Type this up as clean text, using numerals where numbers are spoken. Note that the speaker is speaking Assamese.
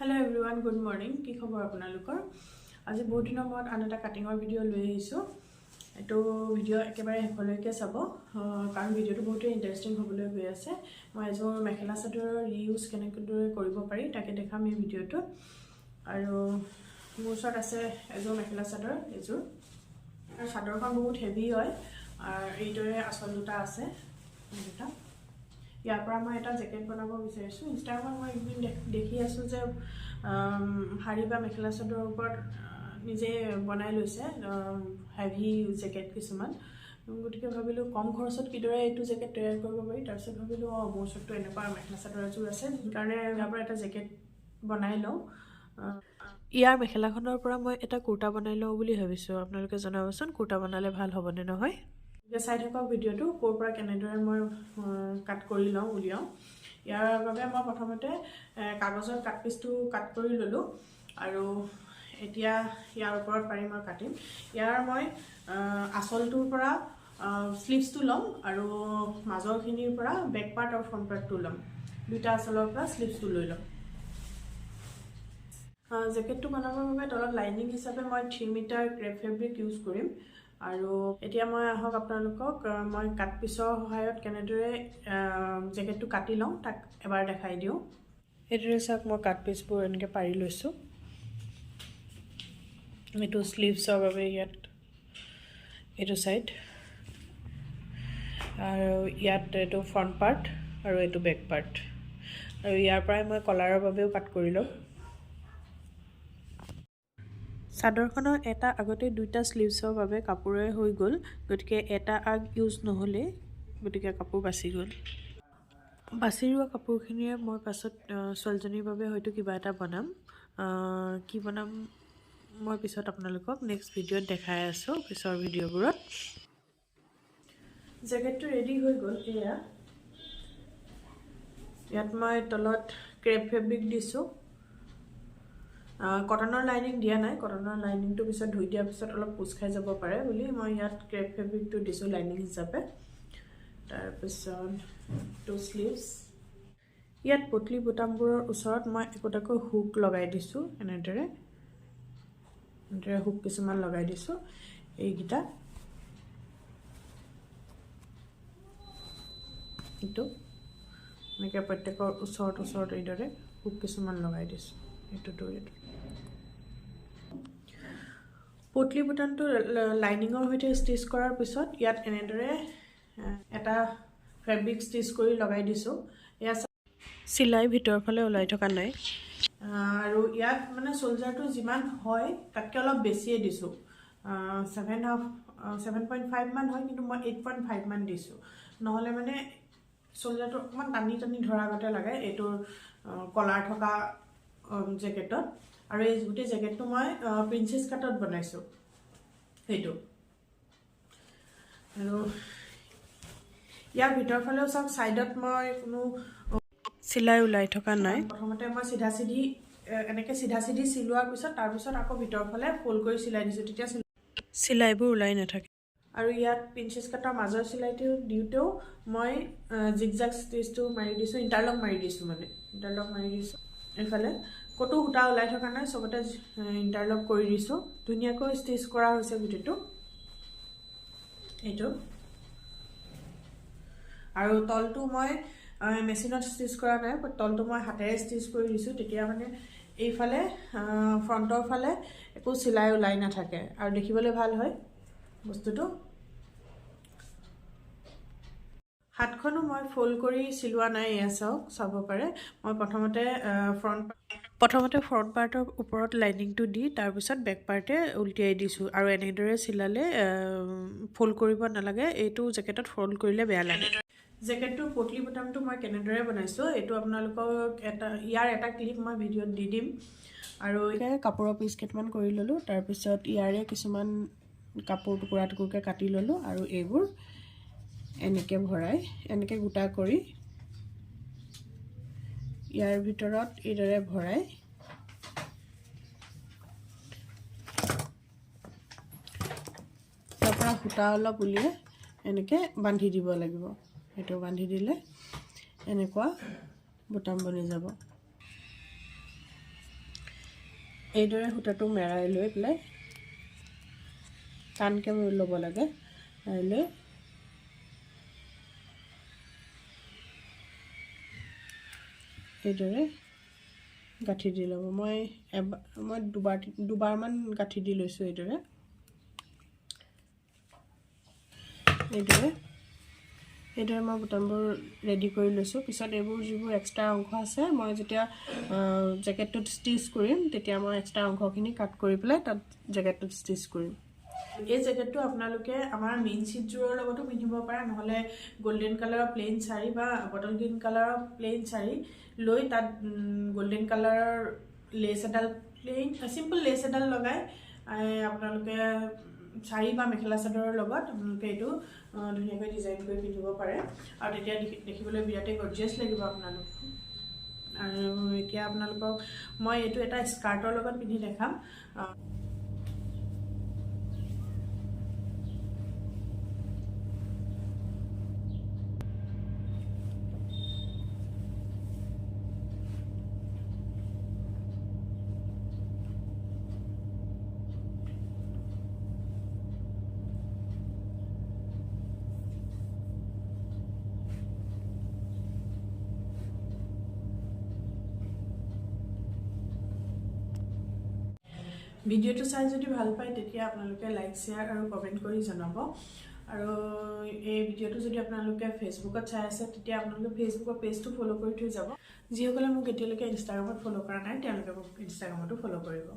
Hello' everyone, good morning. কি খবৰ আপোনালোকৰ? আজি বহুত দিনৰ মূৰত আন এটা কাটিঙৰ ভিডিঅ' লৈ আহিছোঁ। এইটো ভিডিঅ' একেবাৰে শেষলৈকে চাব, কাৰণ ভিডিঅ'টো বহুতেই ইণ্টাৰেষ্টিং হ'বলৈ গৈ আছে। মই এযোৰ মেখেলা চাদৰৰ ৰিইউজ কেনেদৰে কৰিব পাৰি তাকে দেখাম এই ভিডিঅ'টোত। আৰু মোৰ ওচৰত আছে এযোৰ মেখেলা চাদৰ, এযোৰ। আৰু চাদৰখন বহুত হেভি হয় আৰু এইদৰে আঁচল দুটা আছে, দুটা। ইয়াৰ পৰা মই এটা জেকেট বনাব বিচাৰিছোঁ। ইনষ্টাগ্ৰামত মই এইকেইদিন দেখি আছোঁ যে শাৰী বা মেখেলা চাদৰৰ ওপৰত নিজে বনাই লৈছে হেভি জেকেট কিছুমান। গতিকে ভাবিলোঁ কম খৰচত কিদৰে এইটো জেকেট তৈয়াৰ কৰিব পাৰি। তাৰপিছত ভাবিলোঁ অঁ, মোৰ ওচৰততো এনেকুৱা মেখেলা চাদৰ এযোৰ আছে, সেইকাৰণে ইয়াৰ পৰা এটা জেকেট বনাই লওঁ। ইয়াৰ মেখেলাখনৰ পৰা মই এটা কুৰ্তা বনাই লওঁ বুলি ভাবিছোঁ। আপোনালোকে জনাবচোন কুৰ্তা বনালে ভাল হ'বনে নহয়। এতিয়া চাই থাকক ভিডিঅ'টো, ক'ৰ পৰা কেনেদৰে মই কাট কৰি লওঁ, উলিয়াওঁ। ইয়াৰ বাবে মই প্ৰথমতে কাগজৰ কাট পিচটো কাট কৰি ল'লোঁ আৰু এতিয়া ইয়াৰ ওপৰত পাৰি মই কাটিম। ইয়াৰ মই আঁচলটোৰ পৰা শ্লিভছটো ল'ম আৰু মাজৰখিনিৰ পৰা বেক পাৰ্ট আৰু ফ্ৰণ্ট পাৰ্টটো ল'ম। দুইটা আঁচলৰ পৰা শ্লিভছটো লৈ ল'ম। জেকেটটো বনাবৰ বাবে তলত লাইনিং হিচাপে মই 3 মিটাৰ ক্ৰেপ ফেব্ৰিক ইউজ কৰিম। আৰু এতিয়া মই আহক আপোনালোকক মই কাট পিচৰ সহায়ত কেনেদৰে জেকেটটো কাটি লওঁ তাক এবাৰ দেখাই দিওঁ। এইদৰে চাওক, মই কাট পিচবোৰ এনেকৈ পাৰি লৈছোঁ। এইটো শ্লিভছৰ বাবে ইয়াত এইটো ছাইড আৰু ইয়াত এইটো ফ্ৰণ্ট পাৰ্ট আৰু এইটো বেক পাৰ্ট। আৰু ইয়াৰ পৰাই মই কলাৰৰ বাবেও কাট কৰি ল'ম। চাদৰখনৰ এটা আগতে দুইটা শ্লিভছৰ বাবে কাপোৰে হৈ গ'ল, গতিকে এটা আগ ইউজ নহ'লেই, গতিকে কাপোৰ বাচি গ'ল। বাচি ৰোৱা কাপোৰখিনিৰে মই পাছত ছোৱালীজনীৰ বাবে হয়তো কিবা এটা বনাম। কি বনাম মই পিছত আপোনালোকক নেক্সট ভিডিঅ'ত দেখাই আছোঁ, পিছৰ ভিডিঅ'বোৰত। জেকেটটো ৰেডি হৈ গ'ল। এয়া ইয়াত মই তলত ক্ৰেপ ফেব্ৰিক দিছোঁ, কটনৰ লাইনিং দিয়া নাই। কটনৰ লাইনিংটো পিছত ধুই দিয়াৰ পিছত অলপ কোচ খাই যাব পাৰে বুলি মই ইয়াত ক্ৰেপ ফেব্ৰিকটো দিছোঁ লাইনিং হিচাপে। তাৰপিছত 2 শ্লিভছ। ইয়াত পুতলি বুটামবোৰৰ ওচৰত মই একোটাকৈ হুক লগাই দিছোঁ, এনেদৰে এনেদৰে হুক কিছুমান লগাই দিছোঁ। এইকেইটা এইটো এনেকৈ প্ৰত্যেকৰ ওচৰত ওচৰত এইদৰে হুক কিছুমান লগাই দিছোঁ। এইটোতো এইটো পুতলি বুটামটো লাইনিঙৰ সৈতে ষ্টিচ কৰাৰ পিছত ইয়াত এনেদৰে এটা ফেব্ৰিক ষ্টিচ কৰি লগাই দিছোঁ। ইয়াত চিলাই ভিতৰৰ ফালে ওলাই থকা নাই। আৰু ইয়াত মানে চ'লজাৰটো যিমান হয় তাতকৈ অলপ বেছিয়ে দিছোঁ, 7.5, 7.5 মান হয়, কিন্তু মই 8.5 মান দিছোঁ। নহ'লে মানে চ'লজাৰটো অকণমান টানি টানি ধৰা আগতে লাগে এইটোৰ কলাৰ থকা জেকেটত। আৰু এই গোটেই জেকেটটো মই প্ৰিন্সেছ কাটত বনাইছোঁ সেইটো। আৰু ইয়াৰ ভিতৰৰ ফালেও চাওক, ছাইডত মই কোনো চিলাই ওলাই থকা নাই। প্ৰথমতে মই চিধা চিধি এনেকৈ চিধা চিধি চিলোৱাৰ পিছত তাৰপিছত আকৌ ভিতৰৰ ফালে ফ'ল্ড কৰি চিলাই দিছোঁ, তেতিয়া চিলাইবোৰ ওলাই নাথাকে। আৰু ইয়াত প্ৰিন্সেছ কাটৰ মাজৰ চিলাইটো দিওঁতেও মই জিগজাগ ষ্টিচটো মাৰি দিছোঁ, ইণ্টাৰলক মাৰি দিছোঁ, মানে ইণ্টাৰলক মাৰি দিছোঁ। এইফালে ক'তো সূতা ওলাই থকা নাই, চবতে ইণ্টাৰলক কৰি দিছোঁ। ধুনীয়াকৈ ষ্টিচ কৰা হৈছে গোটেইটো এইটো। আৰু তলটো মই মেচিনত ষ্টিচ কৰা নাই, তলটো মই হাতেৰে ষ্টিচ কৰি দিছোঁ। তেতিয়া মানে এইফালে ফ্ৰণ্টৰ ফালে একো চিলাই ওলাই নাথাকে আৰু দেখিবলৈ ভাল হয় বস্তুটো। হাতখনো মই ফ'ল্ড কৰি চিলোৱা নাই, এয়া চাওক, চাব পাৰে। মই প্ৰথমতে ফ্ৰণ্ট পাৰ্টৰ ওপৰত লাইনিংটো দি তাৰপিছত বেক পাৰ্টে উলটিয়াই দিছোঁ। আৰু এনেদৰে চিলালে ফ'ল্ড কৰিব নালাগে, এইটো জেকেটত ফ'ল্ড কৰিলে বেয়া লাগে। জেকেটটোৰ পুতলি বুটামটো মই কেনেদৰে বনাইছোঁ এইটো আপোনালোকক ইয়াৰ এটা ক্লিপ মই ভিডিঅ'ত দি দিম। আৰু কাপোৰৰ পিচ কেইটামান কৰি ল'লোঁ, তাৰপিছত ইয়াৰে কিছুমান কাপোৰ টুকুৰা টুকুৰকৈ কাটি ল'লোঁ আৰু এইবোৰ এনেকৈ ভৰাই এনেকৈ গোটা কৰি ইয়াৰ ভিতৰত এইদৰে ভৰাই তাৰ পৰা সূতা অলপ উলিয়াই এনেকৈ বান্ধি দিব লাগিব। সেইটো বান্ধি দিলে এনেকুৱা বুটাম বনি যাব। এইদৰে সূতাটো মেৰাই লৈ পেলাই টানকৈ ল'ব লাগে, মেৰাই লৈ এইদৰে গাঁঠি দি ল'ব। মই মই দুবাৰমান গাঁঠি দি লৈছোঁ এইদৰে। এইদৰে মই বুটামবোৰ ৰেডি কৰি লৈছোঁ। পিছত এইবোৰ যিবোৰ এক্সট্ৰা অংশ আছে, মই যেতিয়া জেকেটটোত ষ্টিচ কৰিম তেতিয়া মই এক্সট্ৰা অংশখিনি কাট কৰি পেলাই তাত জেকেটটোত ষ্টিচ কৰিম। এই জেকেটটো আপোনালোকে আমাৰ মেইন শ্বীটযোৰৰ লগতো পিন্ধিব পাৰে, নহ'লে গল্ডেন কালাৰৰ প্লেইন শাৰী বা বটল গ্ৰীণ কালাৰৰ প্লেইন শাৰী লৈ তাত গল্ডেন কালাৰৰ লেচ এডাল, প্লেইন চিম্পল লেচ এডাল লগাই আপোনালোকে শাৰী বা মেখেলা চাদৰৰ লগত আপোনালোকে এইটো ধুনীয়াকৈ ডিজাইন কৰি পিন্ধিব পাৰে আৰু তেতিয়া দেখিবলৈ বিৰাটেই গৰ্জিয়াছ লাগিব আপোনালোক। আৰু এতিয়া আপোনালোকক মই এইটো এটা স্কাৰ্টৰ লগত পিন্ধি দেখাম। ভিডিঅ'টো চাই যদি ভাল পায় তেতিয়া আপোনালোকে লাইক, শ্বেয়াৰ আৰু কমেণ্ট কৰি জনাব। আৰু এই ভিডিঅ'টো যদি আপোনালোকে ফেচবুকত চাই আছে তেতিয়া আপোনালোকে ফেচবুকৰ পেজটো ফ'ল' কৰি থৈ যাব। যিসকলে মোক এতিয়ালৈকে ইনষ্টাগ্ৰামত ফ'ল' কৰা নাই তেওঁলোকে মোক ইনষ্টাগ্ৰামতো ফ'ল' কৰিব।